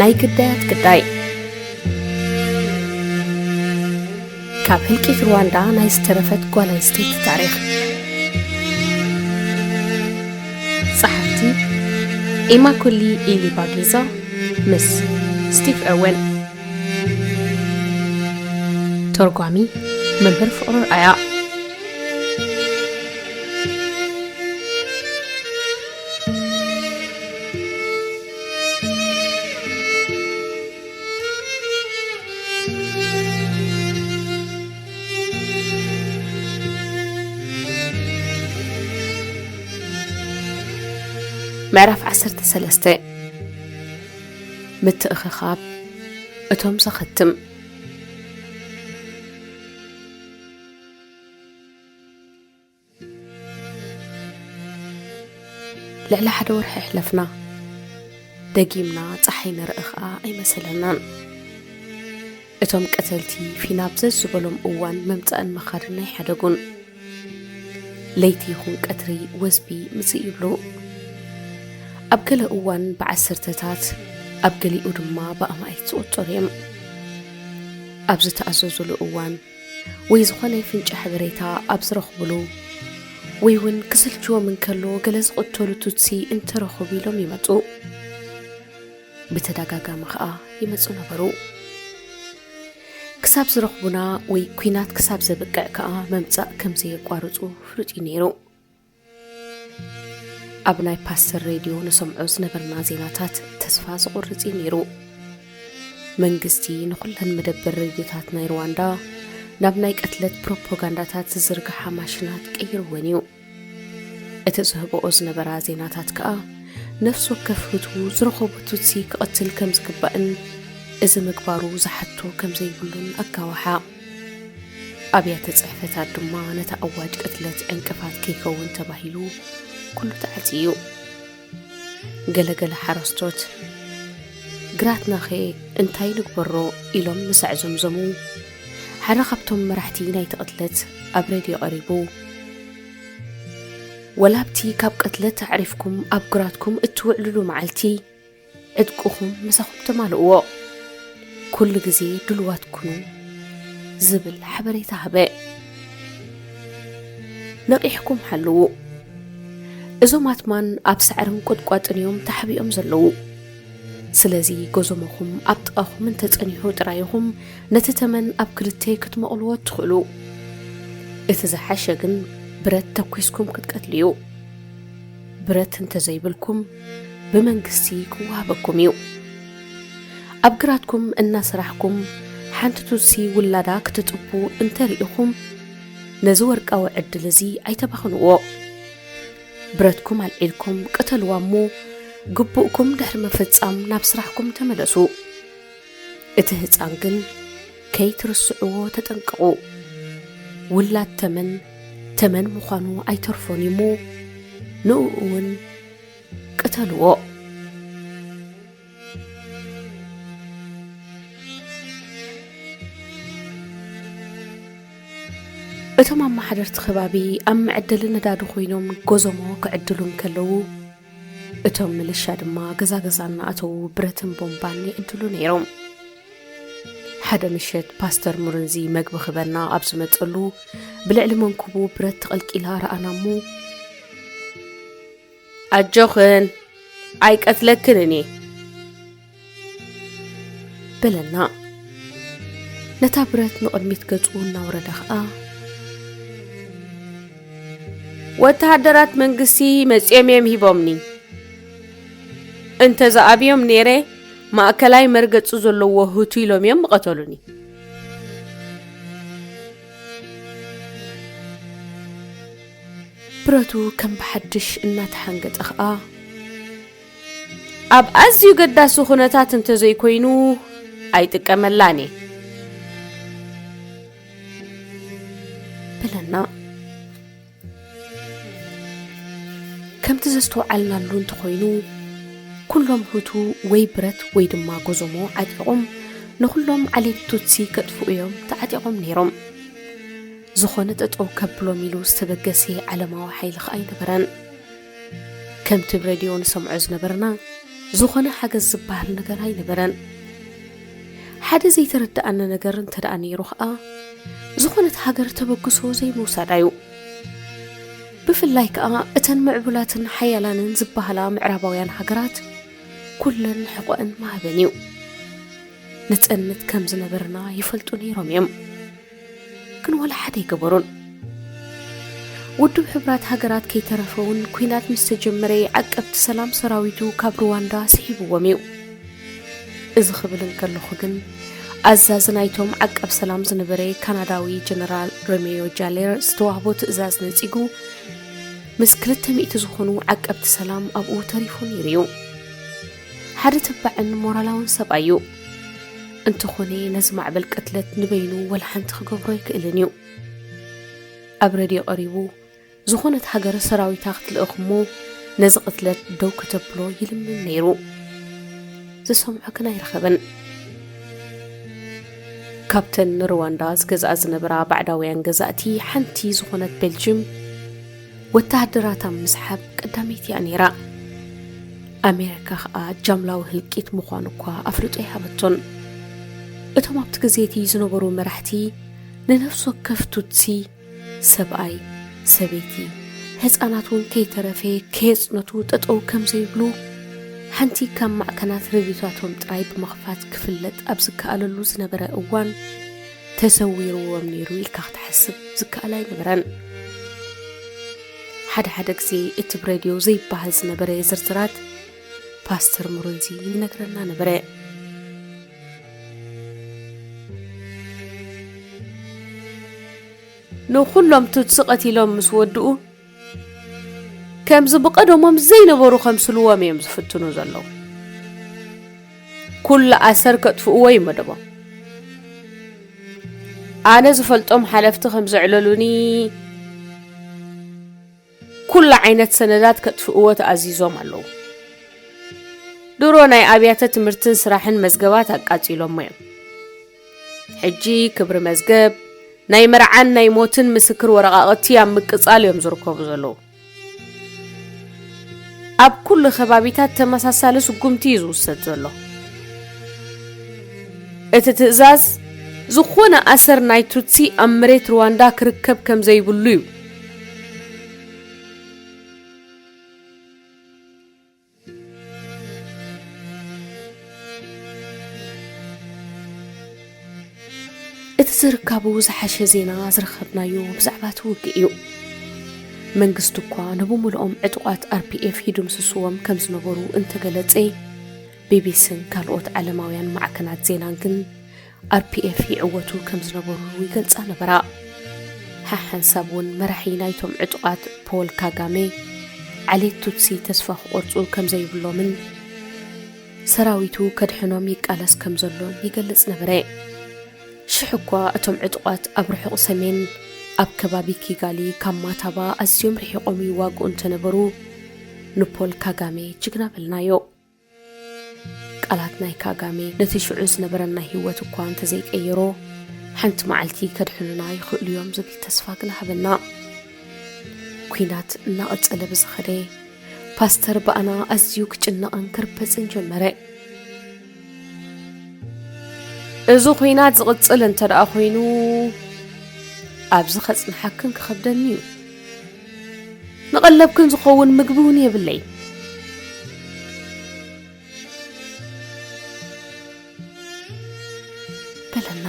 ናይ ግዳያት ግዳይ። ካብ ህልቂት ሩዋንዳ ናይ ዝተረፈት ጓል ኣንስተይቲ ታሪኽ። ጸሓፍቲ፣ ኢማኩሊ ኢሊባጊዛ ምስ ስቲቭ ኦወን። ተርጓሚ፣ መምህር ፍቕሩ ኣርኣያ። ምዕራፍ ዓሰርተ ሰለስተ። ምትእኽኻብ እቶም ዘኸትም። ልዕሊ ሓደ ወርሒ ኣሕለፍና። ደጊምና ጸሓይ ንርኢ ኸኣ ኣይመሰለናን። እቶም ቀተልቲ ፊናብ ዘዝበሎም እዋን ምምጻእን ምኻድን ኣይሓደጉን። ለይቲ ይኹን ቀትሪ ወዝቢ ምጽእ ይብሉ። ኣብ ገለ እዋን ብዓሰርተታት፣ ኣብ ገሊኡ ድማ ብኣማኢት ዝቑጸሩ እዮም። ኣብ ዝተኣዘዙሉ እዋን፣ ወይ ዝኾነ ፍንጪ ሓበሬታ ኣብ ዝረኽቡሉ፣ ወይ እውን ክስልችዎም እንከሎ ገለ ዝቕተሉ ቱትሲ እንተረኽቡ ኢሎም ይመጹ። ብተደጋጋሚ ኸኣ ይመጹ ነበሩ። ክሳብ ዝረኽቡና ወይ ኲናት ክሳብ ዘብቅዕ ከኣ ምምጻእ ከም ዘየቋርጹ ፍሉጥ እዩ ነይሩ። ኣብ ናይ ፓስተር ሬድዮ ንሰምዖ ዝነበርና ዜናታት ተስፋ ዝቑርጽ እዩ ነይሩ። መንግስቲ ንኹለን መደበር ሬድዮታት ናይ ሩዋንዳ ናብ ናይ ቅትለት ፕሮፓጋንዳታት ዝዝርግሓ ማሽናት ቀይርወን እዩ። እቲ ዝህብኦ ዝነበራ ዜናታት ከኣ፣ ነፍሲ ወከፍ ሁቱ ዝረኸቦ ቱትሲ ክቐትል ከም ዝግባእን፣ እዚ ምግባሩ ዝሓቶ ከም ዘይብሉን ኣጋወሓ። ኣብያተ ጽሕፈታት ድማ ነቲ ኣዋጅ ቅትለት ዕንቅፋት ከይከውን ተባሂሉ ኩሉ ተዓጽዩ እዩ። ገለ ገለ ሓረስቶት፣ "ግራትናኸ እንታይ ንግበሮ?" ኢሎም ምስ ኣዕዘምዘሙ፣ ሓደ ካብቶም መራሕቲ ናይቲ ቅትለት ኣብ ሬድዮ ቀሪቡ፣ "ወላ ኣብቲ ካብ ቅትለት ኣዕሪፍኩም ኣብ ግራትኩም እትውዕልሉ መዓልቲ፣ ዕጥቅኹም ምሳኹም ተማልእዎ። ኩሉ ግዜ ድሉዋት ኩኑ" ዝብል ሓበሬታ ሃበ። "ነቒሕኩም ሓልዉ። እዞም ኣትማን ኣብ ሳዕርን ቁጥቋጥን እዮም ተሓቢኦም ዘለዉ። ስለዚ ጎዞሞኹም ኣብ ጥቓኹም እንተጸኒሑ ጥራይ ኢኹም ነቲ ተመን ኣብ ክልተ ክትመቕልዎ እትኽእሉ። እቲ ዝሓሸ ግን ብረት ተኲስኩም ክትቀትሉ እዩ። ብረት እንተዘይብልኩም ብመንግስቲ ክወሃበኩም እዩ። ኣብ ግራትኩም እናሰራሕኩም ሓንቲ ቱትሲ ውላዳ ክትጥቡ እንተርኢኹም ነዚ ወርቃዊ ዕድል እዚ ኣይተባኽንዎ። ብረትኩም ኣልዒልኩም ቅተልዋ እሞ ግቡእኩም ድሕሪ ምፍጻም ናብ ስራሕኩም ተመለሱ። እቲ ህጻን ግን ከይትርስዕዎ ተጠንቀቑ። ውላድ ተመን፣ ተመን ምዃኑ ኣይተርፎን እዩ እሞ ንእኡ እውን ቅተልዎ።" እቶም ኣመሓደርቲ ከባቢ ኣብ መዐደሊ ነዳዲ ኮይኖም ጎዞሞ ክዕድሉ እንከለዉ፣ እቶም ምልሻ ድማ ገዛ ገዛ እናኣተዉ ብረትን ቦምባን ይዕድሉ ነይሮም። ሓደ ምሸት ፓስተር ሙርንዚ መግቢ ክበና ኣብ ዝመጸሉ፣ ብልዕሊ መንኩቡ ብረት ተቐልቂላ ረኣና እሞ፣ "ኣጆኽን፣ ኣይቀትለክንን እየ" በለና። ነታ ብረት ንቕድሚት ገጹ እናወረደ ኸኣ፣ "ወተሃደራት መንግስቲ መጺኦም እዮም ሂቦምኒ። እንተ ዝኣብዮም ነይረ፣ ማእከላይ መርገጺ ዘለዎ ሁቱ ኢሎም እዮም ምቐተሉኒ።" ብረቱ ከም ብሓድሽ እናተሓንገጠ ኸኣ፣ "ኣብ ኣዝዩ ገዳሲ ኩነታት እንተዘይኮይኑ ኣይጥቀመላን እየ" በለና። ከምቲ ዘስተውዓልናሉ እንተኾይኑ፣ ኩሎም ሁቱ ወይ ብረት ወይ ድማ ጎዞሞ ዓጢቖም ንኹሎም ዓሌት ቱትሲ ከጥፍኡ እዮም ተዓጢቖም ነይሮም። ዝኾነ ጠጠው ከብሎም ኢሉ ዝተበገሰ ዓለማዊ ሓይሊ ኸኣ ኣይነበረን። ከምቲ ብሬድዮ ንሰምዖ ዝነበርና፣ ዝኾነ ሓገዝ ዝበሃል ነገር ኣይነበረን። ሓደ ዘይተረድኣኒ ነገር እንተ ደኣ ነይሩ ኸኣ፣ ዝኾነት ሃገር ተበግሶ ዘይምውሳዳ እዩ። ብፍላይ ከኣ እተን ምዕቡላትን ሓያላንን ዝበሃላ ምዕራባውያን ሃገራት ኩለን ሕቖአን መሃበን እዩ። ንጸንት ከም ዝነበርና ይፈልጡ ነይሮም እዮም። ግን ወላ ሓደ ኣይገበሩን። ውድብ ሕቡራት ሃገራት ከይተረፈ እውን ኲናት ምስ ተጀመረ፣ ዓቀብቲ ሰላም ሰራዊቱ ካብ ሩዋንዳ ስሒብዎም እዩ። እዚ ክብል እንከለኹ ግን፣ ኣዛዚ ናይቶም ዓቀብ ሰላም ዝነበረ ካናዳዊ ጀነራል ሮሜዮ ጃሌር ዝተዋህቦ ትእዛዝ ነጺጉ፣ ምስ ክልተ ሚእቲ ዝኾኑ ዓቀብቲ ሰላም ኣብኡ ተሪፉ ነይሩ እዩ። ሓደ ተባዕን ሞራላውን ሰብኣይ እዩ። እንተኾነ፣ ነዚ ማዕበል ቅትለት ንበይኑ ወላ ሓንቲ ክገብሮ ኣይክእልን እዩ። ኣብ ሬድዮ ቀሪቡ፣ ዝኾነት ሃገር ሰራዊታ ክትልእኽ እሞ፣ ነዚ ቅትለት ደው ከተብሎ ይልምን ነይሩ። ዝሰምዖ ግን ኣይረኸበን። ካብተን ንሩዋንዳ ዝገዝኣ ዝነበራ ባዕዳውያን ገዛእቲ ሓንቲ ዝኾነት ቤልጅም፣ ወተሃደራታ ምስሓብ ቀዳመይቲ እያ ነይራ። ኣሜሪካ ኸኣ ጃምላዊ ህልቂት ምዃኑ እኳ ኣፍልጦ ኣይሃበቶን። እቶም ኣብቲ ግዜ እቲ ዝነበሩ መራሕቲ፣ ንነፍሲ ወከፍ ቱትሲ፣ ሰብኣይ፣ ሰበይቲ፣ ህጻናት እውን ከይተረፈ ከየጽነቱ ጠጠው ከም ዘይብሉ፣ ሓንቲ ካብ ማዕከናት ሬድዮታቶም ጥራይ ብምኽፋት ክፍለጥ ኣብ ዝከኣለሉ ዝነበረ እዋን፣ ተሰዊርዎም ነይሩ ኢልካ ክትሓስብ ዝከኣል ኣይነበረን። ሓደ ሓደ ግዜ እቲ ብሬድዮ ዘይበሃል ዝነበረ ዝርዝራት ፓስተር ሙሩንዚ ይነግረና ነበረ። ንኹሎም ቱትሲ ቀቲሎም ምስ ወድኡ፣ ከምዚ ብቐደሞም ዘይነበሩ ከምስልዎም እዮም ዝፍትኑ ዘለዉ። ኩሉ ኣሰር ከጥፍእዎ እዩ መደቦም። ኣነ ዝፈልጦም ሓለፍቲ ከም ዘዕለሉኒ፣ ኩሉ ዓይነት ሰነዳት ከጥፍእዎ ተኣዚዞም ኣለዉ። ድሮ ናይ ኣብያተ ትምህርትን ስራሕን መዝገባት ኣቃጺሎሞ እዮም። ሕጂ ክብሪ መዝገብ፣ ናይ መርዓን ናይ ሞትን ምስክር ወረቓቕቲ ኣብ ምቅጻል እዮም ዝርከቡ ዘለዉ። ኣብ ኩሉ ከባቢታት ተመሳሳሊ ስጉምቲ እዩ ዝውሰድ ዘሎ። እቲ ትእዛዝ፣ ዝኾነ ኣሰር ናይ ቱትሲ ኣብ መሬት ሩዋንዳ ክርከብ ከም ዘይብሉ እዩ። እቲ ዝርካቡ ዝሓሸ ዜና ዝረኸብናዮ ብዛዕባ እቲ ውግእ እዩ። መንግስቲ እኳ ንብምልኦም ዕጡቓት ኣር ፒ ኤፍ ይድምስስዎም ከም ዝነበሩ እንተገለጸ፣ ቢ ቢ ሲን ካልኦት ዓለማውያን ማዕከናት ዜናን ግን ኣር ፒ ኤፍ ይዕወቱ ከም ዝነበሩ ይገልጻ ነበራ። ሓሓንሳብ እውን መራሒ ናይቶም ዕጡቓት ፖል ካጋሜ፣ ዓሌት ቱትሲ ተስፋ ክቖርጹ ከም ዘይብሎምን ሰራዊቱ ከድሕኖም ይቃለስ ከም ዘሎን ይገልጽ ነበረ። ሽሕ እኳ እቶም ዕጡቓት ኣብ ርሑቕ ሰሜን ኣብ ከባቢ ኪጋሊ ካብ ማታባ ኣዝዮም ርሒቖም ይዋግኡ እንተነበሩ፣ ንፖል ካጋሜ ጅግና በልናዮ። ቃላት ናይ ካጋሜ ነቲ ሽዑ ዝነበረና ህይወት እኳ እንተዘይቀየሮ፣ ሓንቲ መዓልቲ ከድሕኑና ይኽእሉ እዮም ዝብል ተስፋ ግን ሃበና። ኲናት እናቐጸለ ብዝኸደ፣ ፓስተር ብኣና ኣዝዩ ክጭነቕን ክርበጽን ጀመረ። እዚ ኲናት ዝቕጽል እንተ ደኣ ኾይኑ፣ ኣብዚ ከጽንሓክን ክኸብደኒ እዩ። ንቐለብክን ዝኸውን ምግቢ እውን የብለይ። በለና።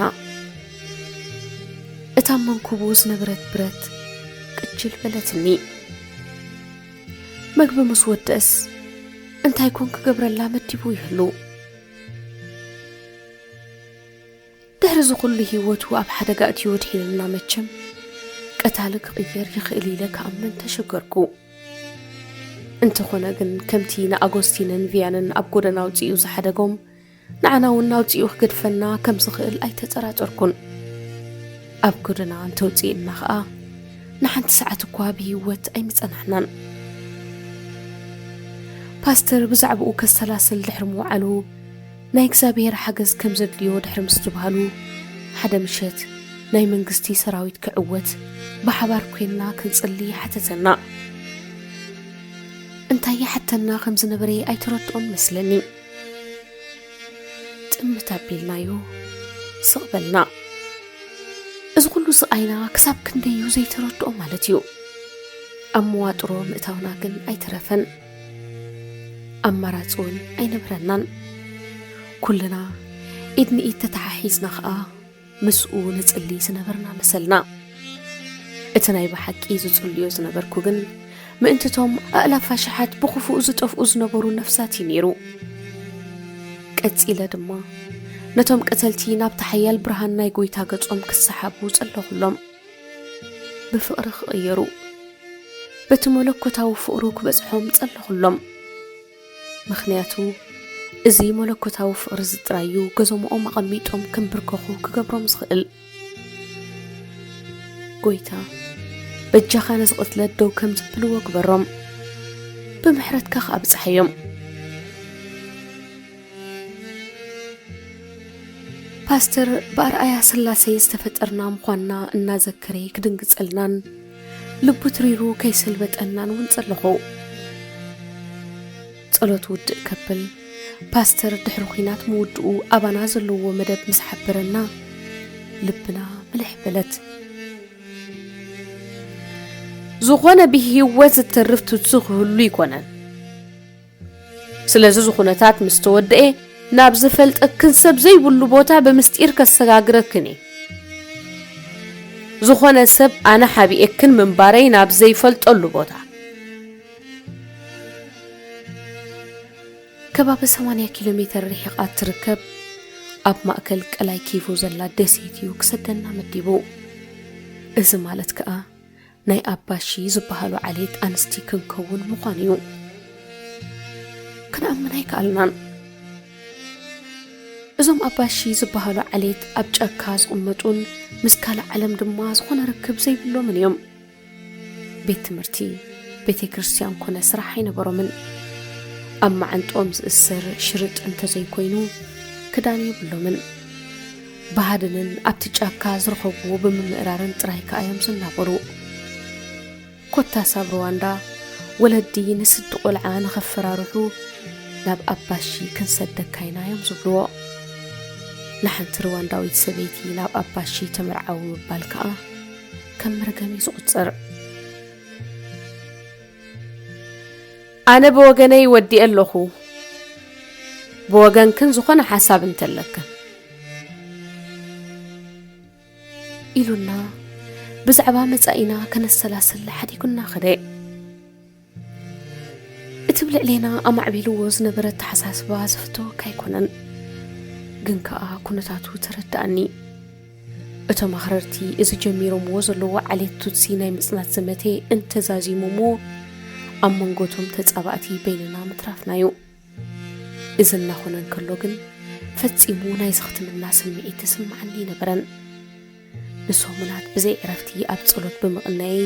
እታ ኣብ መንኩቡ ዝነበረት ብረት ቅጅል በለትኒ። መግቢ ምስ ወደእስ እንታይ ኮን ክገብረላ መዲቡ ይህሉ? ድሕሪ እዚ ኩሉ ህይወቱ ኣብ ሓደጋ እትዩ ድሒንና መቸም፣ ቀታሊ ክቕየር ይኽእል ኢለ ክኣምን ተሸገርኩ። እንተኾነ ግን ከምቲ ንኣጎስቲንን ቪያንን ኣብ ጎደና ኣውጺኡ ዝሓደጎም፣ ንዓና እውን ኣውጺኡ ክገድፈና ከም ዝኽእል ኣይተጠራጠርኩን። ኣብ ጎደና እንተውጺእና ኸኣ ንሓንቲ ሰዓት እኳ ብህይወት ኣይምጸናሕናን። ፓስተር ብዛዕባኡ ከሰላስል ድሕሪ ምውዓሉ፣ ናይ እግዚኣብሔር ሓገዝ ከም ዘድልዮ ድሕሪ ምስ ዝበሃሉ፣ ሓደ ምሸት ናይ መንግስቲ ሰራዊት ክዕወት ብሓባር ኮይንና ክንጽሊ ሓተተና። እንተ እንታይ ይሓተና ከም ዝነበረ ኣይተረድኦን መስለኒ። ጥምት ኣቢልናዮ ስቕ በልና። እዚ ኩሉ ስቓይና ክሳብ ክንደይ እዩ ዘይተረድኦ ማለት እዩ። ኣብ መዋጥሮ ምእታውና ግን ኣይተረፈን። ኣማራጺ እውን ኣይነበረናን። ኩልና ኢድ ንኢድ ተተሓሒዝና ኸኣ ምስኡ ንጽሊ ዝነበርና መሰልና። እቲ ናይ ብሓቂ ዝጽልዮ ዝነበርኩ ግን ምእንትቶም ኣእላፍ ኣሽሓት ብኽፉእ ዝጠፍኡ ዝነበሩ ነፍሳት እዩ ነይሩ። ቀጺለ ድማ ነቶም ቀተልቲ ናብቲ ሓያል ብርሃን ናይ ጐይታ ገጾም ክሰሓቡ ጸለኹሎም። ብፍቕሪ ክቕየሩ፣ በቲ መለኮታዊ ፍቕሩ ክበጽሖም ጸለኹሎም። ምኽንያቱ እዚ መለኮታዊ ፍቕሪ እዚ ጥራይ እዩ ገዞምኦም ኣቐሚጦም ክምብርከኹ ክገብሮም ዝኽእል። ጐይታ፣ በጃኻ ነዚ ቅትለት ደው ከም ዝብልዎ ግበሮም፣ ብምሕረትካ ኸኣ ብጽሓዮም። ፓስተር ብኣርኣያ ስላሴ ዝተፈጠርና ምዃንና እናዘከረ ክድንግጸልናን ልቡ ትሪሩ ከይሰልበጠናን እውን ጸለኹ። ጸሎት ውድእ ከብል ፓስተር ድሕሪ ኲናት ምውድኡ ኣባና ዘለዎ መደብ ምስ ሓበረና ልብና ምልሕ በለት። ዝኾነ ብህይወት ዝተርፍ ትኩሲ ክህሉ ኣይኮነን። ስለዚ እዚ ኩነታት ምስ ተወደኤ ናብ ዝፈልጠክን ሰብ ዘይብሉ ቦታ ብምስጢር ከሰጋግረክን እየ። ዝኾነ ሰብ ኣነ ሓቢኤክን ምንባረይ ናብ ዘይፈልጠሉ ቦታ። ከባቢ ሰማንያ ኪሎ ሜተር ርሒቓ እትርከብ ኣብ ማእከል ቀላይ ኪቩ ዘላ ደሴት እዩ ክሰደና መዲቡ። እዚ ማለት ከኣ ናይ ኣባሺ ዝበሃሉ ዓሌት ኣንስቲ ክንከውን ምዃኑ እዩ። ክንኣምን ኣይከኣልናን። እዞም ኣባሺ ዝበሃሉ ዓሌት ኣብ ጫካ ዝቕመጡን ምስ ካልእ ዓለም ድማ ዝኾነ ርክብ ዘይብሎምን እዮም። ቤት ትምህርቲ፣ ቤተ ክርስቲያን ኮነ ስራሕ ኣይነበሮምን። ኣብ መዓንጥኦም ዝእሰር ሽርጥ እንተዘይኮይኑ ክዳን የብሎምን። ብሃድንን ኣብቲ ጫካ ዝረኸብዎ ብምምእራርን ጥራይ ከኣ እዮም ዝናበሩ። ኮታስ ኣብ ሩዋንዳ ወለዲ ንስዲ ቆልዓ ንኸፈራርሑ ናብ ኣባሺ ክንሰደካ ኢና እዮም ዝብልዎ። ንሓንቲ ሩዋንዳዊት ሰበይቲ ናብ ኣባሺ ተመርዓዊ ምባል ከኣ ከም መርገም እዩ ዝቑጸር። ኣነ ብወገነይ ወዲኤ ኣለኹ። ብወገንክን ዝኾነ ሓሳብ እንተለክን። ኢሉና ብዛዕባ መጻኢና ከነሰላስል ሓዲጉና ኸደ። እቲ ብልዕሌና ኣማዕቢልዎ ዝነበረ ኣተሓሳስባ ዝፍተወካ ኣይኮነን። ግን ከኣ ኩነታቱ ተረድኣኒ። እቶም ኣኽረርቲ እዚ ጀሚሮምዎ ዘለዉ ዓሌት ቱትሲ ናይ ምጽናት ዘመተ እንተዛዚሞምዎ፣ ኣብ መንጎቶም ተጻባእቲ በይንና ምትራፍና'ዩ። እዚ እናኾነ እንከሎ ግን ፈጺሙ ናይ ዝኽትምና ስምዒት ተሰማዓኒ ኣይነበረን። ንሰሙናት ብዘይ ዕረፍቲ ኣብ ጸሎት ብምቕናየይ፣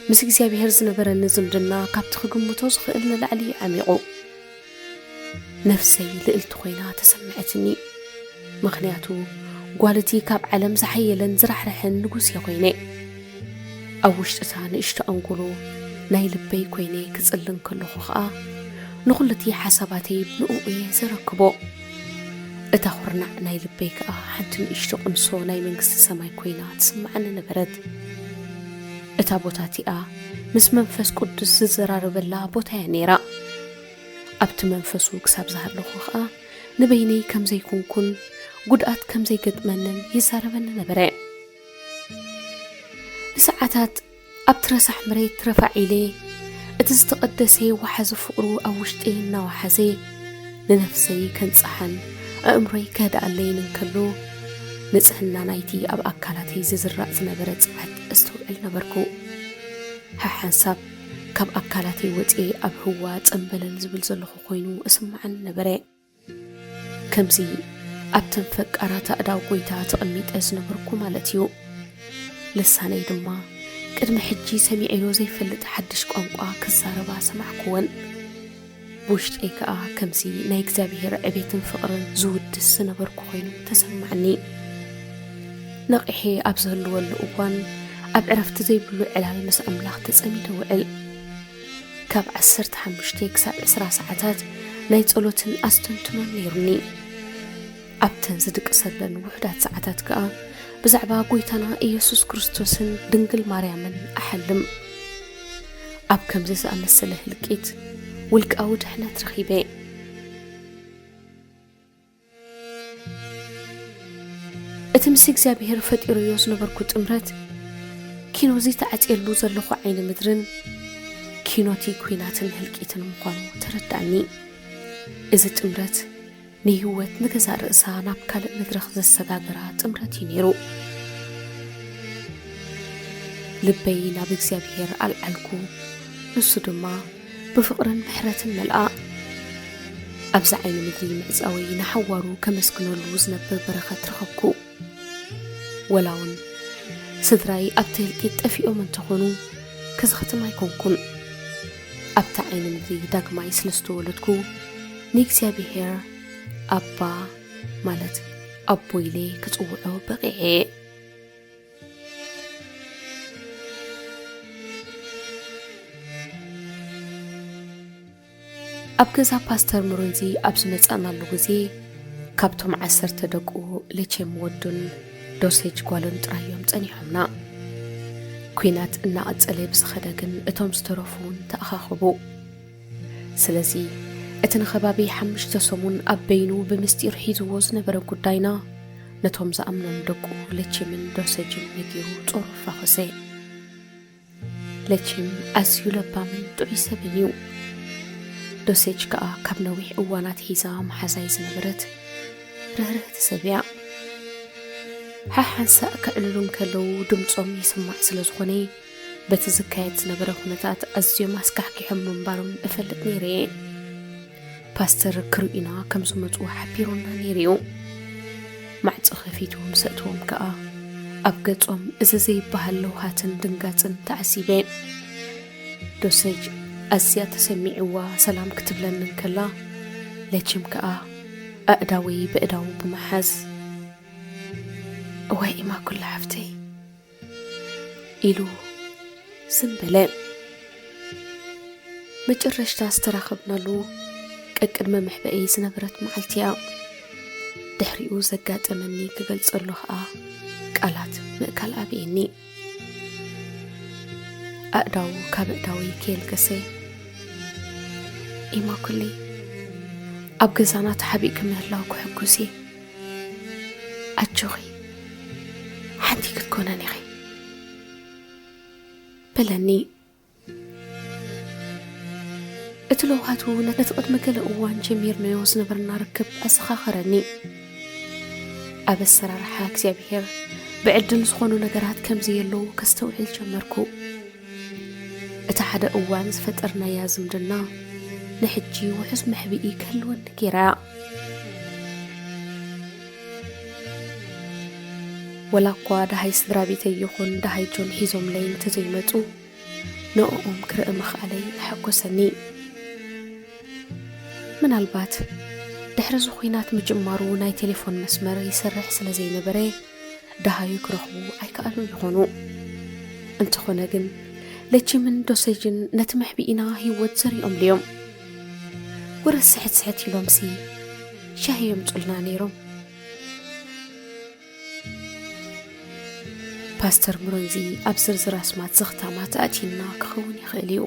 ምስ እግዚኣብሔር ዝነበረኒ ዝምድና ካብቲ ክግምቶ ዝኽእል ንላዕሊ እዩ ዓሚቑ። ነፍሰይ ልእልቲ ኮይና ተሰምዐትኒ። ምኽንያቱ ጓል እቲ ካብ ዓለም ዝሓየለን ዝራሕርሐን ንጉስ እየ ኮይነ። ኣብ ውሽጢ እታ ንእሽቶ ኣንጎሎ ናይ ልበይ ኮይነ ክጽሊ እንከለኹ ኸኣ፣ ንኹሉ እቲ ሓሳባተይ ብንእኡ እየ ዘረክቦ። እታ ኹርናዕ ናይ ልበይ ከኣ ሓንቲ ንእሽቶ ቅንሶ ናይ መንግስቲ ሰማይ ኮይና ትስምዓኒ ነበረት። እታ ቦታ እቲኣ ምስ መንፈስ ቅዱስ ዝዘራረበላ ቦታ እያ ነይራ። ኣብቲ መንፈሱ ክሳብ ዝሃለኹ ኸኣ ንበይነይ ከም ዘይኮንኩን ጉድኣት ከም ዘይገጥመንን ይዛረበኒ ነበረ። ንሰዓታት ኣብቲ ረሳሕ መሬት ረፋዕ ኢለ፣ እቲ ዝተቐደሰ ወሓዚ ፍቕሩ ኣብ ውሽጠይ እናወሓዘ፣ ንነፍሰይ ከንጽሓን ኣእምሮይ ከህድኣለይን እንከሎ፣ ንጽህና ናይቲ ኣብ ኣካላተይ ዝዝራእ ዝነበረ ጽዕት እስተውዕል ነበርኩ። ሓሓንሳብ ካብ ኣካላተይ ወጺኤ ኣብ ህዋ ጸምበለል ዝብል ዘለኹ ኮይኑ እስምዓኒ ነበረ። ከምዚ ኣብተን ፈቃራት ኣእዳው ጐይታ ተቐሚጠ ዝነበርኩ ማለት እዩ። ልሳነይ ድማ ቅድሚ ሕጂ ሰሚዐዮ ዘይፈልጥ ሓድሽ ቋንቋ ክዛረባ ሰማዕኩወን። ብውሽጠይ ከኣ ከምዚ ናይ እግዚኣብሔር ዕቤትን ፍቕርን ዝውድስ ዝነበርኩ ኮይኑ ተሰማዕኒ። ነቒሐ ኣብ ዝህልወሉ እዋን ኣብ ዕረፍቲ ዘይብሉ ዕላል ምስ ኣምላኽ ተጸሚደ ውዕል። ካብ ዓሰርተ ሓሙሽተ ክሳብ ዕስራ ሰዓታት ናይ ጸሎትን ኣስተንትኖን ነይሩኒ። ኣብተን ዝድቅሰለን ውሑዳት ሰዓታት ከኣ ብዛዕባ ጎይታና ኢየሱስ ክርስቶስን ድንግል ማርያምን እሓልም። ኣብ ከምዚ ዝኣመሰለ ህልቂት ውልቃዊ ድሕነት ረኺበ። እቲ ምስ እግዚኣብሔር ፈጢረዮ ዝነበርኩ ጥምረት፣ ኪኖ እዚ ተዓጽየሉ ዘለኹ ዓይኒ ምድርን ኪኖቲ ኲናትን ህልቂትን ምዃኑ ተረዳእኒ። እዚ ጥምረት ንህይወት ንገዛእ ርእሳ ናብ ካልእ መድረኽ ዘሰጋገራ ጥምረት እዩ ነይሩ። ልበይ ናብ እግዚኣብሔር ኣልዓልኩ፣ ንሱ ድማ ብፍቕርን ምሕረትን መልኣ። ኣብዚ ዓይኒ ምድሪ ምዕጻወይ ንሓዋሩ ከመስግነሉ ዝነብር በረኸት ረኸብኩ። ወላ እውን ስድራይ ኣብቲ ህልቂት ጠፊኦም እንተኾኑ፣ ከዘኽትም ኣይኮንኩን። ኣብታ ዓይኒ ምድሪ ዳግማይ ስለ ዝተወለድኩ፣ ንእግዚኣብሔር ኣባ፣ ማለት ኣቦ ኢለ ክጽውዖ በቒዐ። ኣብ ገዛ ፓስተር ሙሩንዚ ኣብ ዝመጻእናሉ ግዜ፣ ካብቶም ዓሰርተ ደቁ፣ ለቼም ወዱን ዶሴጅ ጓሉን ጥራይ እዮም ጸኒሖምና። ኲናት እናቐጸለ ብዝኸደ ግን፣ እቶም ዝተረፉ እውን ተኣኻኸቡ። ስለዚ፣ እቲ ንኸባቢ ሓሙሽተ ሰሙን ኣብ በይኑ ብምስጢር ሒዝዎ ዝነበረ ጉዳይና፣ ነቶም ዝኣምኖም ደቁ ለቼምን ዶሴጅን ነጊሩ ጾሩ ኣፋኾሰ። ለቺም ኣዝዩ ለባምን ጥዑይ ሰብን እዩ። ዶሴጅ ከኣ ካብ ነዊሕ እዋን ኣትሒዛ መሓዛይ ዝነበረት ርህርህቲ ሰብ እያ። ሓሓንሳእ ከዕልሉ እንከለዉ ድምጾም ይስማዕ ስለ ዝኾነ፣ በቲ ዝካየድ ዝነበረ ኩነታት ኣዝዮም ኣስካሕኪሖም ምንባሮም እፈልጥ ነይረ እየ። ፓስተር ክርእዩና ከም ዝመጹ ሓቢሩና ነይሩ እዩ። ማዕጾ ከፊቱ ምስ ኣእትዎም ከኣ፣ ኣብ ገጾም እዚ ዘይበሃል ለውሃትን ድንጋጽን ተዓዚበ። ዶሴጅ ኣዝያ ተሰሚዕዋ ሰላም ክትብለኒ እንከላ፣ ለቺም ከኣ ኣእዳወይ በእዳዉ ብምሓዝ፣ "እዋይ ኢማኩላ ሓፍተይ" ኢሉ ዝም በለ። መጨረሽታ ዝተራኸብናሉ ቀቅድሚ መሕብኤይ ዝነበረት መዓልቲ እያ። ድሕሪኡ ዘጋጠመኒ ክገልጸሉ ኸኣ ቃላት ምእካል ኣብየኒ። ኣእዳዉ ካብ ኣእዳወይ ከየልገሰ፣ "ኢማኩለይ፣ ኣብ ገዛና ተሓቢእኪ ምህላውኪ ሕጉስ እየ። ኣጆኺ፣ ሓንቲ ክትኮነን ኢኺ" በለኒ። እቲ ለውሃቱ ነቲ ቅድሚ ገለ እዋን ጀሚርናዮ ዝነበርና ርክብ ኣዘኻኸረኒ። ኣብ ኣሰራርሓ እግዚኣብሔር ብዕድል ዝኾኑ ነገራት ከም ዘየለዉ ከስተውዕል ጀመርኩ። እቲ ሓደ እዋን ዝፈጠርናያ ዝምድና ንሕጂ ውሑስ መሕብኢ ክህልወኒ ገይራ እያ። ወላ እኳ ደሃይ ስድራ ቤተይ ይኹን ደሃይ ጆን ሒዞምለይ እንተዘይመጹ፣ ንዕኦም ክርኢ ምኽኣለይ ኣሐጎሰኒ። ምናልባት ድሕሪ እዚ ኹናት ምጅማሩ ናይ ቴሌፎን መስመር ይሰርሕ ስለ ዘይነበረ፣ ደሃዩ ክረኽቡ ኣይከኣሉን ይኾኑ። እንተኾነ ግን፣ ለቺምን ዶሴጅን ነቲ መሕብኢና ህይወት ዘሪኦምሉ እዮም። ወረ ስሕት ስሕት ኢሎምሲ ሻሂ የምጹልና ነይሮም። ፓስተር ሙረንዚ ኣብ ዝርዝር ኣስማት ዘኽታማት ኣእቲና ክኸውን ይኽእል እዩ።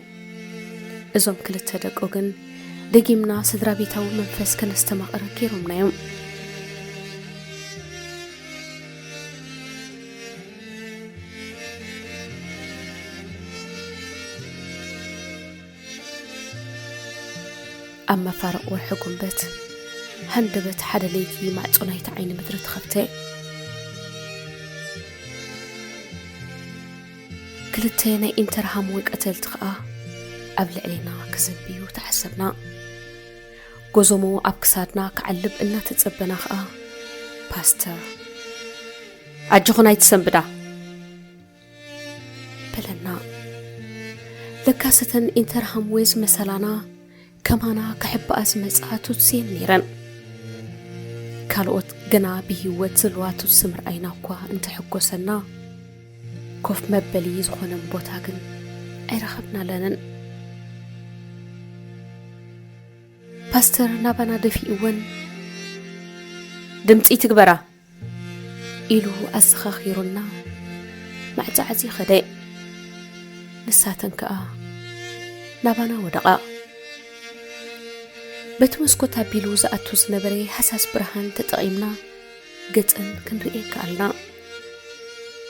እዞም ክልተ ደቁ ግን ደጊምና ስድራ ቤታዊ መንፈስ ከነስተማቕር ገይሮምና እዮም። ኣብ መፋርቕ ወርሒ ጉንበት፣ ሃንደበት ሓደ ለይቲ ማዕጾ ናይቲ ዓይኒ ምድሪ ተኸፍተ። ክልተ ናይ ኢንተርሃምወ ቀተልቲ ኸኣ ኣብ ልዕሌና ክዝንብዩ ተዓዘብና። ጎዞሞ ኣብ ክሳድና ክዓልብ እናተጸበና ኸኣ፣ ፓስተር፣ "ኣጆኹን ኣይትሰንብዳ!" በለና። ለካስ እተን ኢንተርሃምወ ዝመሰላና ከማና ክሕብኣ ዝመጻ ቱትሲ እየን ነይረን። ካልኦት ገና ብህይወት ዘለዋ ቱትሲ ምርኣይና እኳ እንተሐጎሰና፣ ኮፍ መበሊ ዝኾነን ቦታ ግን ኣይረኸብናለንን። ፓስተር ናባና ደፊእወን፣ "ድምፂ ትግበራ!" ኢሉ ኣዘኻኺሩና፣ መዕፃዕፂ ኸደ። ንሳተን ከኣ ናባና ወደቓ። በቲ መስኮት ኣቢሉ ዝኣቱ ዝነበረ ሃሳስ ብርሃን ተጠቒምና ገጸን ክንርእየን ከኣልና።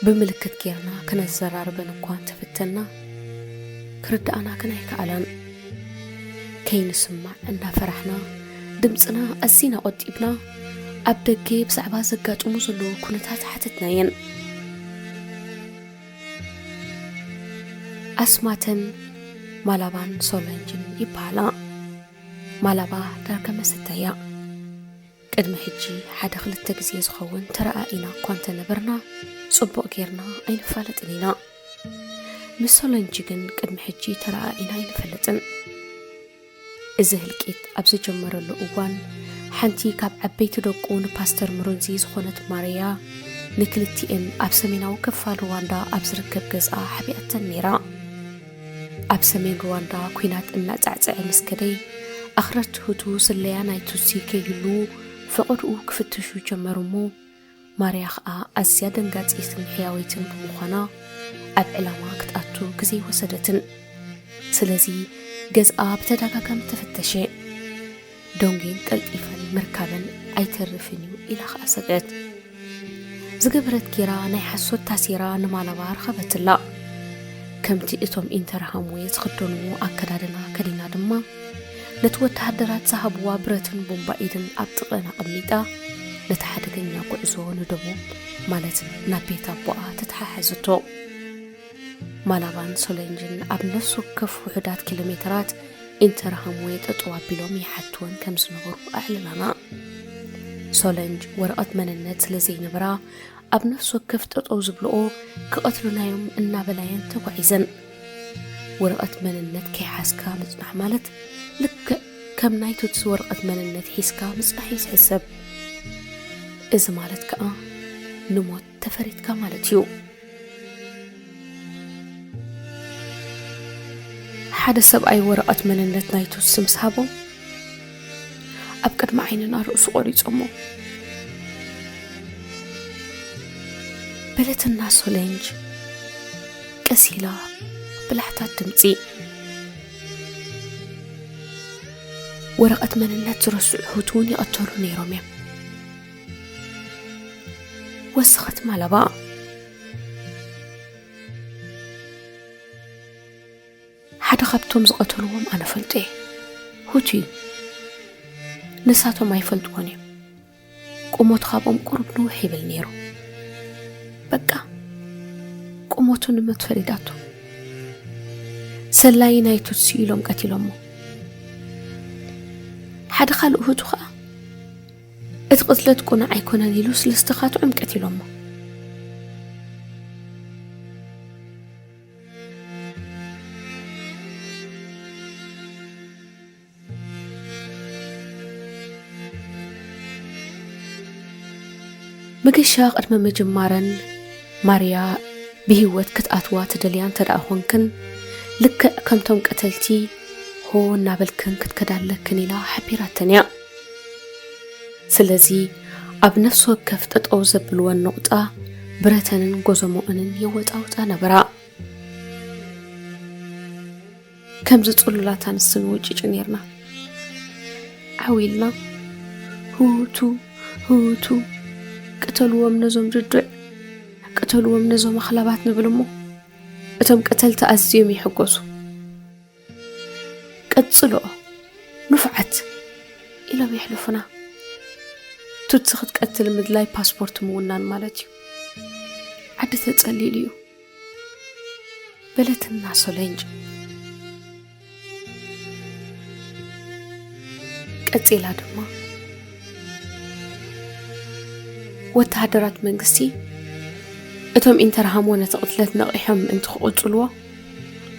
ብምልክት ጌርና ከነዘራርበን እኳ እንተፈተና፣ ክርድኣና ግን ኣይከኣላን። ከይንስማዕ እናፈራሕና፣ ድምጽና ኣዚና ቆጢብና፣ ኣብ ደገ ብዛዕባ ዘጋጥሙ ዘለዉ ኩነታት ሓተትናየን። ኣስማተን ማላባን ሶለንጅን ይበሃላ። ማላባ ዳርጋ መሰታ እያ። ቅድሚ ሕጂ ሓደ ክልተ ግዜ ዝኸውን ተረኣኢና እኳ እንተነበርና፣ ጽቡቕ ጌርና ኣይንፋለጥን ኢና። ምስ ሶለንጂ ግን ቅድሚ ሕጂ ተረኣኢና ኣይንፈልጥን። እዚ ህልቂት ኣብ ዝጀመረሉ እዋን፣ ሓንቲ ካብ ዓበይቲ ደቁ ንፓስተር ምሩንዚ ዝኾነት ማርያ፣ ንክልቲኤን ኣብ ሰሜናዊ ክፋል ሩዋንዳ ኣብ ዝርከብ ገዝኣ ሓቢኣተን ነይራ። ኣብ ሰሜን ሩዋንዳ ኲናት እናጻዕጸዐ ምስ ከደ፣ ኣኽረርቲ ሁቱ ስለያ ናይ ቱትሲ ከይህልዉ ፈቐድኡ ክፍትሹ ጀመሩ እሞ፣ ማርያ ኸኣ ኣዝያ ደንጋጺትን ሕያወይትን ብምዃና፣ ኣብ ዕላማ ክትኣቱ ግዜ ኣይወሰደትን። ስለዚ ገዝኣ ብተደጋጋሚ ተፈተሸ። ደንጉየን ቀልጢፈን ምርካበን ኣይተርፍን እዩ ኢላ ኸኣ ሰግአት። ዝገበረት ጌራ ናይ ሓሶት ታሴራ ንማላባ ረኸበትላ። ከምቲ እቶም ኢንተርሃምዌ ዝኽደንዎ ኣከዳድና ከዲና ድማ፣ ነቲ ወተሃደራት ዝሃብዋ ብረትን ቡምባ ኢድን ኣብ ጥቕእን ኣቐሚጣ፣ ነቲ ሓደገኛ ጉዕዞ ንደቡብ፣ ማለት ናብ ቤት ኣቦኣ ተተሓሓዘቶ። ማላባን ሶለንጅን ኣብ ነፍሲ ወከፍ ውሑዳት ኪሎ ሜተራት ኢንተርሃምዌ ጠጠው ኣቢሎም ይሓትወን ከም ዝነበሩ ኣዕለላና። ሶለንጅ ወረቐት መንነት ስለ ዘይነበራ፣ ኣብ ነፍሲ ወከፍ ጠጠው ዝብልኦ ክቐትሉናዮም እናበላየን ተጓዒዘን። ወረቐት መንነት ከይሓዝካ ምጽናሕ ማለት ልክዕ ከም ናይ ቱትሲ ወረቐት መንነት ሒዝካ ምጽናሕ እዩ ዝሕሰብ። እዚ ማለት ከኣ ንሞት ተፈሪድካ ማለት እዩ። ሓደ ሰብኣይ ወረቐት መንነት ናይ ቱትሲ ምስ ሃቦ፣ ኣብ ቅድሚ ዓይንና ርእሱ ቆሪጾሞ። በለትና ሶለንጅ ቀስ ኢላ ብላሕታት ድምጺ። ወረቐት መንነት ዝረስዑ ሁቱ እውን ይቐተሉ ነይሮም እዮም። ወሰኸት ማላባ። ሓደ ካብቶም ዝቐተልዎም ኣነ ፈልጦ እየ። ሁቱ እዩ። ንሳቶም ኣይፈልጥዎን እዮም። ቁመቱ ካብኦም ቁሩብ ንውሕ ይብል ነይሩ። በቃ፣ ቁመቱ ንሞት ፈሪዳቶ። ሰላዪ ናይ ቱትሲ ኢሎም ቀቲሎሞ። ሓደ ካልእ ሁቱ ኸኣ፣ እቲ ቅትለት ቅኑዕ ኣይኮነን ኢሉ ስለስተኻትዑም ቀቲሎሞ። መገሻ ቅድሚ ምጅማረን፣ ማርያ ብህይወት ክትኣትዋ ትደልያ እንተ ደኣ ኾንክን፣ ልክዕ ከምቶም ቀተልቲ ሆ እናበልክን ክትከዳ ኣለክን ኢላ ሓቢራተን እያ። ስለዚ፣ ኣብ ነፍሲ ወከፍ ጠጠው ዘብልወን ነቑጣ፣ ብረተንን ጎዘሞኦንን የወጣውጣ ነበራ። ከምዚ ጽሉላት ኣንስቲ ንውጭጭ ኔርና። ዓው ኢልና፣ "ሁቱ፣ ሁቱ፣ ቅተልዎም ነዞም ርዱዕ፣ ቅተልዎም ነዞም ኣኽላባት" ንብል እሞ፣ እቶም ቀተልቲ ኣዝዮም ይሕጎሱ። "ቀጽልኦ፣ ንፉዓት" ኢሎም የሕልፉና። ቱትሲ ክትቀትል ምድላይ ፓስፖርት ምውናን ማለት እዩ። ዓዲ ተጸሊሉ እዩ። በለትና ሶለንጅ። ቀጺላ ድማ፣ ወተሃደራት መንግስቲ፣ እቶም ኢንተርሃሞ ነቲ ቅትለት ነቒሖም ምእንቲ ክቕጽልዎ፣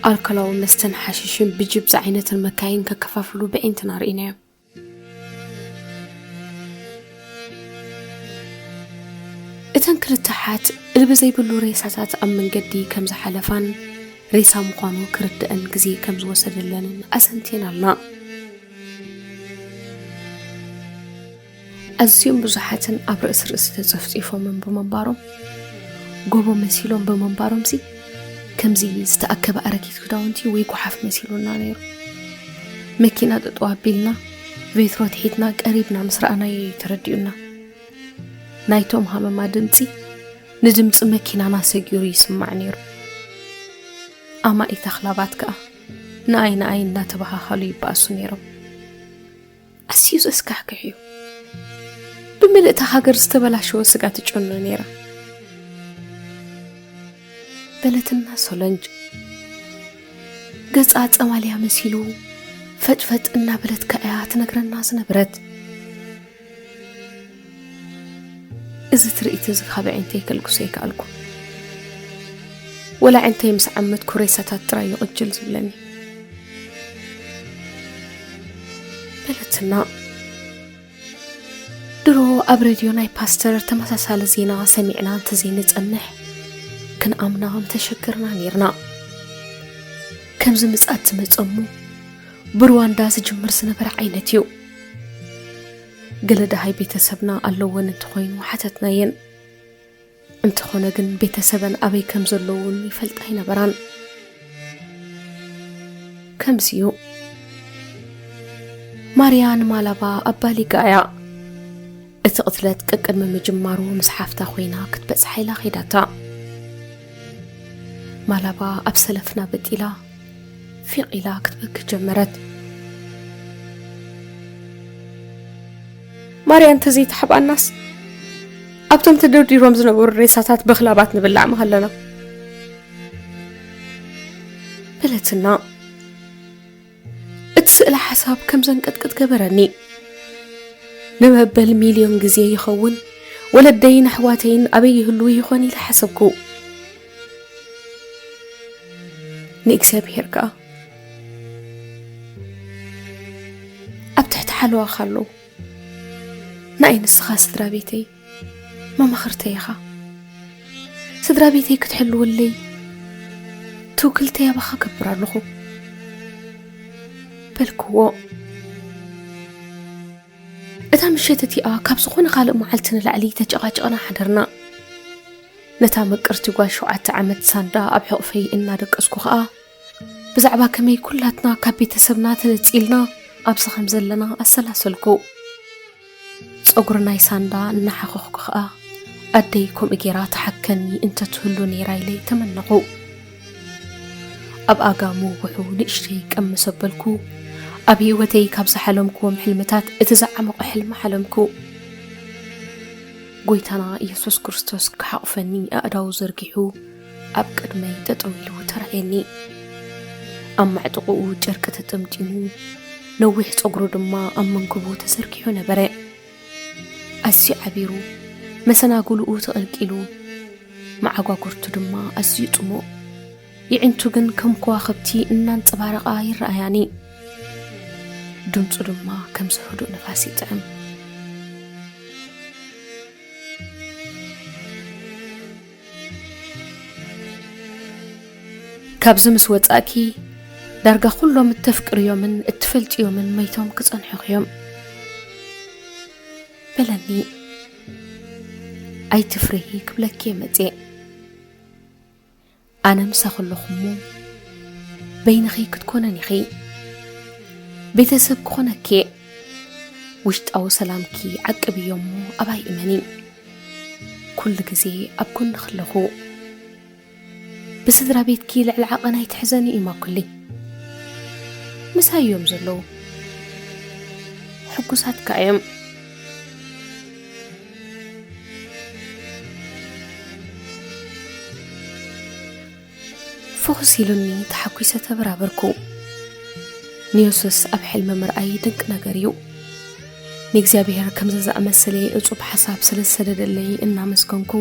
ኣልኮላዊ መስተን ሓሽሽን ብጂፕ ዝዓይነተን መካይን ከከፋፍሉ ብዒንትና ርኢናዮም። እተን ክልተ ኣሓት እልቢ ዘይብሉ ሬሳታት ኣብ መንገዲ ከም ዝሓለፋን ሬሳ ምዃኑ ክርድአን ግዜ ከም ዝወሰደለንን ኣሰንቲናልና። ኣዝዮም ብዙሓትን ኣብ ርእሲ ርእሲ ተጸፍጺፎምን ብምንባሮም፣ ጎቦ መሲሎም ብምንባሮምሲ፣ ከምዚ ዝተኣከበ ኣረጊት ክዳውንቲ ወይ ጓሓፍ መሲሉና ነይሩ። መኪና ጠጠው ኣቢልና፣ ቬትሮ ትሒትና ቀሪብና ምስ ረኣናዮ እዩ ተረዲኡና። ናይቶም ሃመማ ድምጺ ንድምጺ መኪናና ሰጊሩ ይስማዕ ነይሩ። ኣማኢት ኣኽላባት ከኣ ንኣይ ንኣይ እናተበሃሃሉ ይበኣሱ ነይሮም። ኣዝዩ ዘስካሕክሕ እዩ። ብምልእታ ሃገር ዝተበላሸወ ስጋ ትጨኑ ነይራ። በለትና ሶለንጅ። ገጻ ጸማልያ መሲሉ ፈጥፈጥ እናበለት ከኣ እያ ትነግረና ዝነበረት። እዚ ትርኢት እዚ ካብ ኣዒንተይ ከልግሶ ኣይከኣልኩ። ወላ ኣዒንተይ ምስ ዓመትኩ ሬሳታት ጥራይ እዩ ቅጅል ዝብለኒ። በለትና። ድሮ ኣብ ሬድዮ ናይ ፓስተር ተመሳሳሊ ዜና ሰሚዕና እንተዘይንጸንሕ፣ ክንኣምና ምተሸገርና ነይርና። ከምዚ ምጽኣት ዝመጸሙ ብሩዋንዳ ዝጅምር ዝነበረ ዓይነት እዩ። ገለ ደሃይ ቤተሰብና ኣለወን እንተኾይኑ ሓተትናየን። እንተኾነ ግን ቤተሰበን ኣበይ ከም ዘለዉ እውን ይፈልጣ ኣይነበራን። ከምዚ እዩ። ማርያ ንማላባ ኣባሊጋ እያ። እቲ ቅትለት ቀቅድሚ ምጅማሩ ምስ ሓፍታ ኮይና ክትበጽሓ ኢላ ኸይዳታ። ማላባ ኣብ ሰለፍና በጥ ኢላ ፊቕ ኢላ ክትበኪ ጀመረት። ማርያ እንተዘይትሓብኣናስ ኣብቶም ተደርዲሮም ዝነበሩ ሬሳታት በኽላባት ንብላዕ ምሃለና። በለትና። እቲ ስእለ ሓሳብ ከም ዘንቀጥቅጥ ገበረኒ። ንመበል ሚልዮን ግዜ ይኸውን ወለደይን ኣሕዋተይን ኣበይ ይህልዉ ይኾን ኢለ ሓሰብኩ። ንእግዚኣብሔር ከኣ ኣብ ትሕቲ ሓለዋኻ ኣለዉ። ንኣይ ንስኻ ስድራ ቤተይ መማኽርተይ ኢኻ። ስድራ ቤተይ ክትሕልወለይ ትውክልተይ ኣባኻ ገብር ኣለኹ በልክዎ። እታ ምሸት እቲኣ ካብ ዝኾነ ካልእ መዓልቲ ንላዕሊ ተጨቓጨቕና ሓደርና። ነታ ምቅርቲ ጓል ሸውዓተ ዓመት ሳንዳ ኣብ ሕቑፈይ እናደቀስኩ ኸኣ ብዛዕባ ከመይ ኩላትና ካብ ቤተሰብና ተነጺልና ኣብዚ ከም ዘለና ኣሰላሰልኩ። ጸጉሪ ናይ ሳንዳ እናሓኸኽኩ ኸኣ ኣደይ ከምኡ ጌራ ትሓከኒ እንተትህሉ ነይራ ኢለ ተመነኹ። ኣብ ኣጋ ምውግሑ ንእሽተይ ቀም ምስ ኣበልኩ፣ ኣብ ህይወተይ ካብ ዝሓለምክዎም ሕልምታት እቲ ዝዓመቖ ሕልሚ ሓለምኩ። ጎይታና ኢየሱስ ክርስቶስ ክሓቑፈኒ ኣእዳዉ ዘርጊሑ ኣብ ቅድመይ ጠጠው ኢሉ ተራእየኒ። ኣብ ማዕጥቑኡ ጨርቂ ተጠምጢሙ፣ ነዊሕ ጸጉሩ ድማ ኣብ መንክቡ ተዘርጊሑ ነበረ። ኣዝዩ ዓቢሩ፣ መሰናግልኡ ተቐልቂሉ፣ መዓጓጉርቱ ድማ ኣዝዩ ጽሙእ። የዒንቱ ግን ከም ከዋኽብቲ እናንጸባረቓ ይረኣያኒ። ድምጹ ድማ ከምዚ ህዱእ ንፋስ ይጥዕም። ካብዚ ምስ ወጻእኪ፣ ዳርጋ ኩሎም እተፍቅርዮምን እትፈልጥዮምን መይቶም ክጸንሑኺ እዮም በለኒ። ኣይትፍርሂ ክብለኪ እየ መጽየ። ኣነ ምሳኺ ኣለኹ እሞ በይንኺ ክትኮነን ኢኺ። ቤተሰብ ክኾነኪ እየ። ውሽጣዊ ሰላምኪ ዓቅብዮ እሞ ኣባይ እመኒ። ኩሉ ግዜ ኣብ ጎንኺ ኣለኹ። ብስድራ ቤትኪ ልዕሊ ዓቐን ኣይትሕዘኒ ኢማኩሊ። ምሳይ እዮም ዘለዉ። ሕጉሳት ከኣ እዮም። ፍኹስ ኢሉኒ ተሓጒሰ ተበራበርኩ። ንየሱስ ኣብ ሕልሚ ምርኣይ ድንቂ ነገር እዩ። ንእግዚኣብሔር ከምዚ ዝኣመሰለ እጹብ ሓሳብ ስለ ዝሰደደለይ እናመስገንኩ፣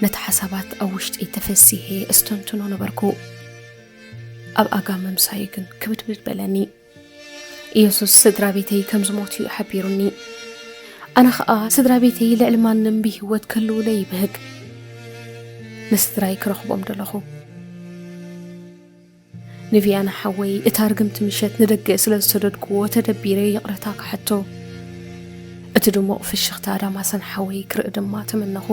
ነቲ ሓሳባት ኣብ ውሽጠይ ተፈሲሔ እስተንትኖ ነበርኩ። ኣብ ኣጋ ምምሳዩ ግን ክብድብድ በለኒ። ኢየሱስ ስድራ ቤተይ ከም ዝሞቱ እዩ ሓቢሩኒ። ኣነ ኸኣ ስድራ ቤተይ ልዕሊ ማንም ብህይወት ክህልዉለይ ይብህግ። ንስድራይ ክረኽቦም ደለኹ። ንቪያና ሓወይ፣ እታ ርግምቲ ምሸት ንደገ ስለ ዝሰደድክዎ ተደቢረ ይቕረታ ክሓቶ። እቲ እቲ ድሙቕ ፍሽኽታ ዳማሰን ሓወይ ክርኢ ድማ ተመነኹ።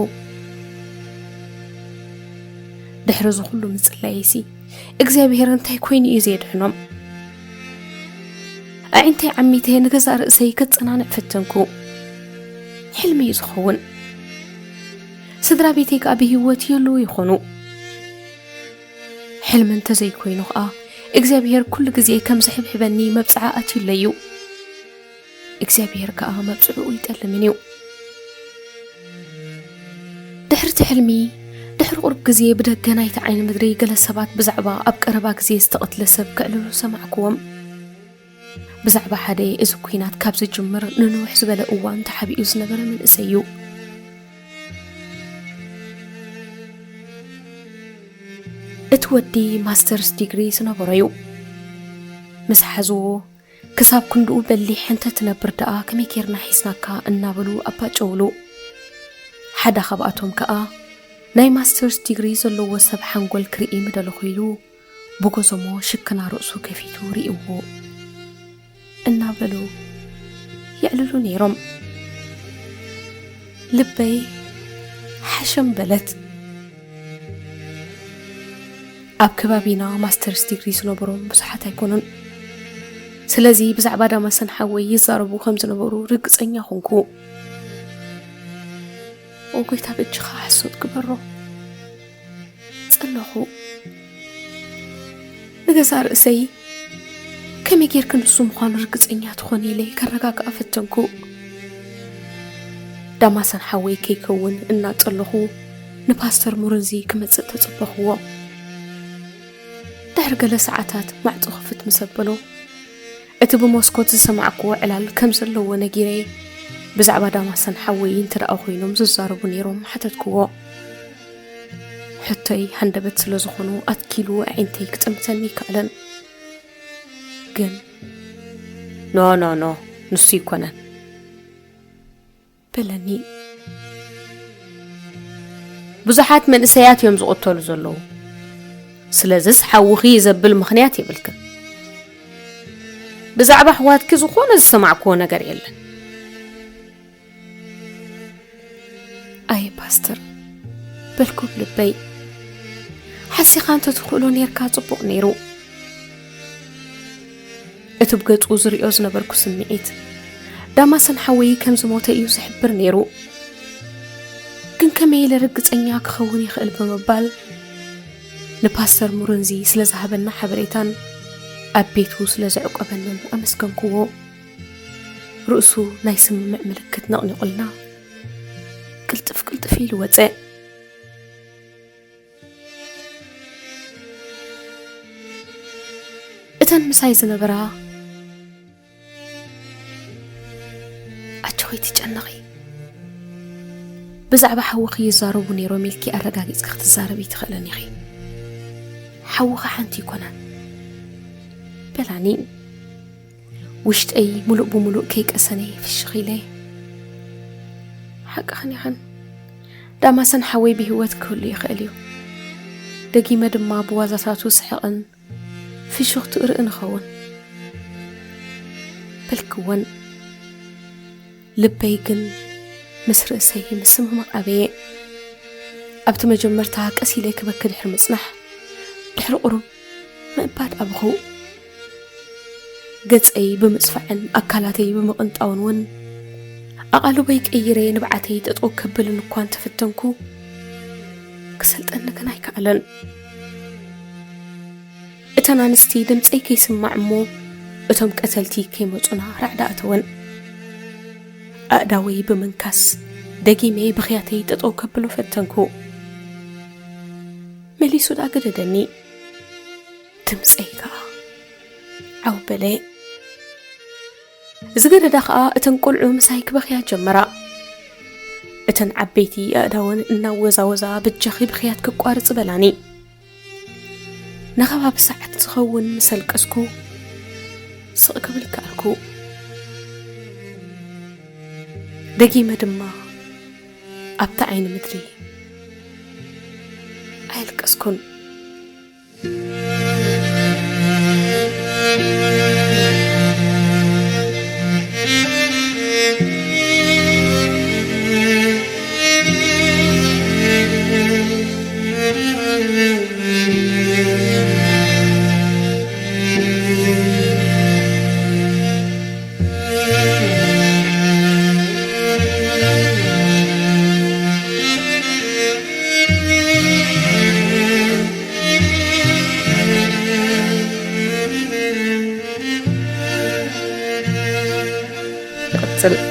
ድሕሪ እዚ ኩሉ ምጽላይሲ እግዚኣብሔር እንታይ ኮይኑ እዩ ዘየድሕኖም? ኣዒንተይ ዓሚተ ንገዛእ ርእሰይ ከጸናንዕ ፈተንኩ። ሕልሚ እዩ ዝኸውን። ስድራ ቤተይ ከኣ ብህይወት ይህልዉ ይኾኑ። ሕልሚ እንተዘይኮይኑ ኸኣ እግዚኣብሔር ኩሉ ግዜ ከም ዝሕብሕበኒ መብጽዓ ኣትዩለይ እዩ። እግዚኣብሔር ከኣ መብጽዕኡ ይጠልምን እዩ። ድሕሪ እቲ ሕልሚ፣ ድሕሪ ቁሩብ ግዜ ብደገ ናይቲ ዓይኒ ምድሪ ገለ ሰባት ብዛዕባ ኣብ ቀረባ ግዜ ዝተቐትለ ሰብ ክዕልሉ ሰማዕክዎም። ብዛዕባ ሓደ እዚ ኲናት ካብ ዝጅምር ንንውሕ ዝበለ እዋን ተሓቢኡ ዝነበረ መንእሰይ እዩ። እቲ ወዲ ማስተርስ ዲግሪ ዝነበሮ እዩ። ምስ ሓዝዎ፣ ክሳብ ክንድኡ በሊሕ እንተትነብር ደኣ ከመይ ጌርና ሒዝናካ እናበሉ ኣባጨውሉ። ሓደ ካብኣቶም ከኣ ናይ ማስተርስ ዲግሪ ዘለዎ ሰብ ሓንጎል ክርኢ ምደለኹ ኢሉ ብጎዞሞ ሽክና ርእሱ ከፊቱ ርእይዎ እናበሉ የዕልሉ ነይሮም። ልበይ ሓሸም በለት። ኣብ ከባቢና ማስተርስ ዲግሪ ዝነበሮም ብዙሓት ኣይኮኑን። ስለዚ ብዛዕባ ዳማሰን ሓወይ ይዛረቡ ከም ዝነበሩ ርግጸኛ ኮንኩ። "ኦ ጎይታ በጅኻ ሓሶት ግበሮ" ጸለኹ። ንገዛእ ርእሰይ ከመይ ጌርኪ ንሱ ምዃኑ ርግጸኛ ትኾኒ ኢለ ከረጋግኣ ፈተንኩ። ዳማሰን ሓወይ ከይከውን እናጸለኹ ንፓስተር ሙርንዚ ክመጽእ ተጸበኽዎ። ድሕሪ ገለ ሰዓታት ማዕጾ ክፍት ምስ ኣበሎ፣ እቲ ብመስኮት ዝሰማዕክዎ ዕላል ከም ዘለዎ ነጊረ፣ ብዛዕባ ዳማሰን ሓወይ እንተ ደኣ ኮይኖም ዝዛረቡ ነይሮም ሓተትክዎ። ሕቶይ ሃንደበት ስለ ዝኾኑ ኣትኪሉ ኣዒንተይ ክጥምተኒ ኣይከኣለን። ግን "ኖ፣ ኖ፣ ኖ፣ ንሱ ኣይኮነን" በለኒ። ብዙሓት መንእሰያት እዮም ዝቕተሉ ዘለዉ። ስለዚስ ሓውኺ እዩ ዘብል ምኽንያት የብልክን። ብዛዕባ ኣሕዋትኪ ዝኾነ ዝሰማዕክዎ ነገር የለን። ኣየ ፓስተር፣ በልኩ ብልበይ። ሓሲኻ እንተትኽእሎ ኔርካ ጽቡቕ ኔሩ። እቲ ብገጹ ዝርእዮ ዝነበርኩ ስምዒት፣ ዳማሰን ሓወይ ከም ዝሞተ እዩ ዝሕብር ኔሩ። ግን ከመይ ኢለ ርግጸኛ ክኸውን ይኽእል ብምባል፣ ንፓስተር ሙርንዚ ስለ ዝሃበና ሓበሬታን ኣብ ቤቱ ስለ ዘዕቆበንን ኣመስገንክዎ። ርእሱ ናይ ስምምዕ ምልክት ነቕኒቑልና፣ ቅልጥፍ ቅልጥፍ ኢሉ ወጸ። እተን ምሳይ ዝነበራ፣ "ኣጆኺ ትጨነቒ፣ ብዛዕባ ሓውኺ ይዛረቡ ነይሮም ኢልኪ ኣረጋጊጽኪ ክትዛረቢ ትኽእለን ኢኺ። ሓውኺ ሓንቲ ኣይኮነን" በላኒ። ውሽጠይ ሙሉእ ብሙሉእ ከይቀሰነ ፍሽኽ ኢለ፣ "ሓቅኽን ኢኽን፣ ዳማሰን ሓወይ ብህይወት ክህሉ ይኽእል እዩ። ደጊመ ድማ ብዋዛታቱ ስሕቕን ፍሽኽትኡ ርኢ ንኸውን" በልክወን። ልበይ ግን ምስ ርእሰይ ምስምማዕ ኣበየ። ኣብቲ መጀመርታ ቀስ ኢለ ክበኪ ድሕሪ ምጽናሕ፣ ድሕሪ ቁሩብ ምእባድ ኣብኹ። ገጸይ ብምጽፋዕን ኣካላተይ ብምቕንጣውን እውን፣ ኣቓልቦይ ቀይረ ንብዓተይ ጠጠው ከብልን እኳ እንተፈተንኩ፣ ክሰልጠኒ ግን ኣይከኣለን። እተን ኣንስቲ ድምጸይ ከይስማዕ እሞ፣ እቶም ቀተልቲ ከይመጹና ራዕዲ ኣተወን። ኣእዳወይ ብምንካስ፣ ደጊመ ብኽያተይ ጠጠው ከብሎ ፈተንኩ። መሊሱ ደኣ ገደደኒ። ድምጸይ ከኣ ዓው በለ። ዝገደዳ ከኣ እተን ቆልዑ ምሳይ ክበኽያ ጀመራ። እተን ዓበይቲ ኣእዳወን እናወዛወዛ፣ "በጃኺ ብኽያት ክቋርጽ" በላኒ። ንኸባቢ ሰዓት ዝኸውን ምስ ኣልቀስኩ፣ ስቕ ክብል ከኣልኩ። ደጊመ ድማ ኣብቲ ዓይኒ ምድሪ ኣየልቀስኩን። ክቕጽል።